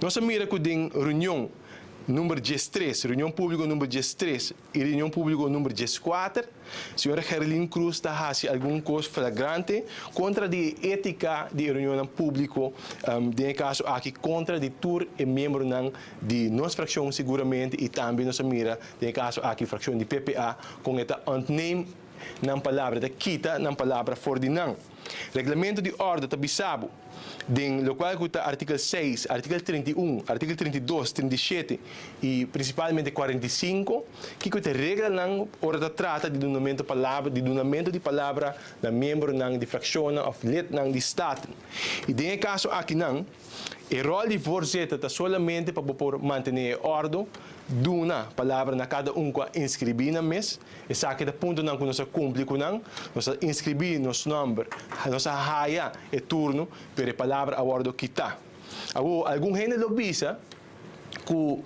Nos a mira ku den reunion number 13, reunion públiko number 13 i reunion públiko number 14, señora Gerlien Croes ta hasi algun kos flagrante kontra di étika di reunion públiko, den kaso aki kontra di tur e miembronan di nos frakshon siguramente i tambe nos a mira den kaso aki frakshon di PPA ku e ta ontneem nan palabra, ta kita nan palabra for di nan. Reglamento di orde ta bisa bo, den lokual ku ta artíkulo 6, artíkulo 31, artíkulo 32, 37 i prinsipalmente 45, ku ta reglanan ora ta trata di dunamentu palabra, di dunamentu di palabra na miembronan di frakshon òf lidnan di Staten. I den kaso akinan, e ròl di voorzitter ta solamente pa por mantené orden, duna palabra na kada un ku a inskribí nan mes. Esaki ta puntonan ku nos a kumpli ku nan, nos a inskribí nos nòmber, nos a haya e turno, pero e palabra a wòrdu kitá. Awor, algun hende lo bisa ku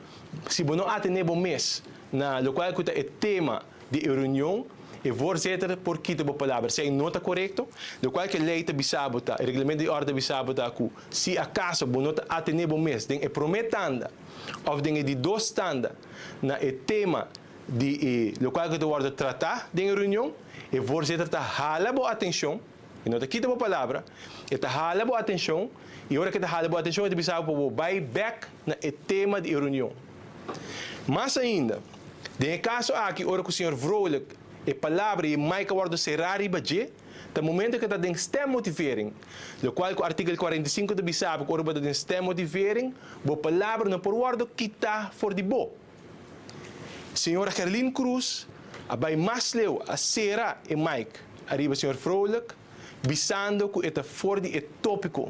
si bo no atené bo mes na lokual ku ta e tema di reunion, e voorzitter por kita bo palabra. Esei no ta korekto, lokual ku lei ta bisa bo ta, e reglamento di orde ta bisa bo ta ku si akaso bo no ta atené bo mes den e promé tanda òf den e di dos tanda na e tema di e lokual ku ta wòrdu tratá den e reunion, e voorzitter ta hala bo atenshon, e no ta kita bo palabra, e ta hala bo atenshon, i ora ku e ta hala bo atenshon, e ta bisa bo bai bèk na e tema di reunion. Mas ainda, den kaso aki, ora ku señor Vrolijk e palabra i mic a wòrdu será riba dje, ta momento ku e ta den stemmotivering, lokual ku artíkulo 45 ta bisa ku ora bo ta den stemmotivering, bo palabra no por wòrdu kitá for di bo. Señora Gerlien Croes a bai mas leu, a sera e mic ariba señor Vrolijk, bisando ku e ta for di e tópiko,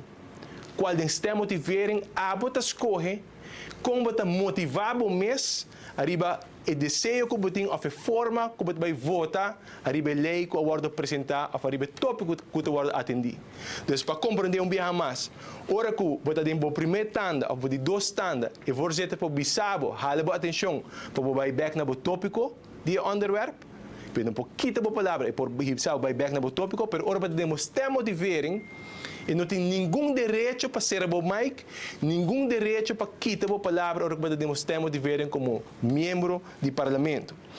kual den stemmotivering abo ta skohe kon bo ta motivá bo mes ariba e deseo ku bo tin òf e forma ku bo ta bai vota ariba e lei ku a wòrdu presentá òf ariba e tópiko ku ta wòrdu atendí. Dus pa komprendé un biaha mas, ora ku bo ta den bo promé tanda òf bo di dos tanda, e voorzitter por bisa bo, hala bo atenshon pa bo bai bèk na bo tópiko di e onderwerp, pero no por kita bo palabra, e por bisa bo bai bèk na bo tópiko, pero ora bo ta den bo stemmotivering, e no tin ningun derecho pa sera bo mic, ningun derecho pa kita bo palabra ora ku bo ta den bo stemmotivering komo miembro di parlamento.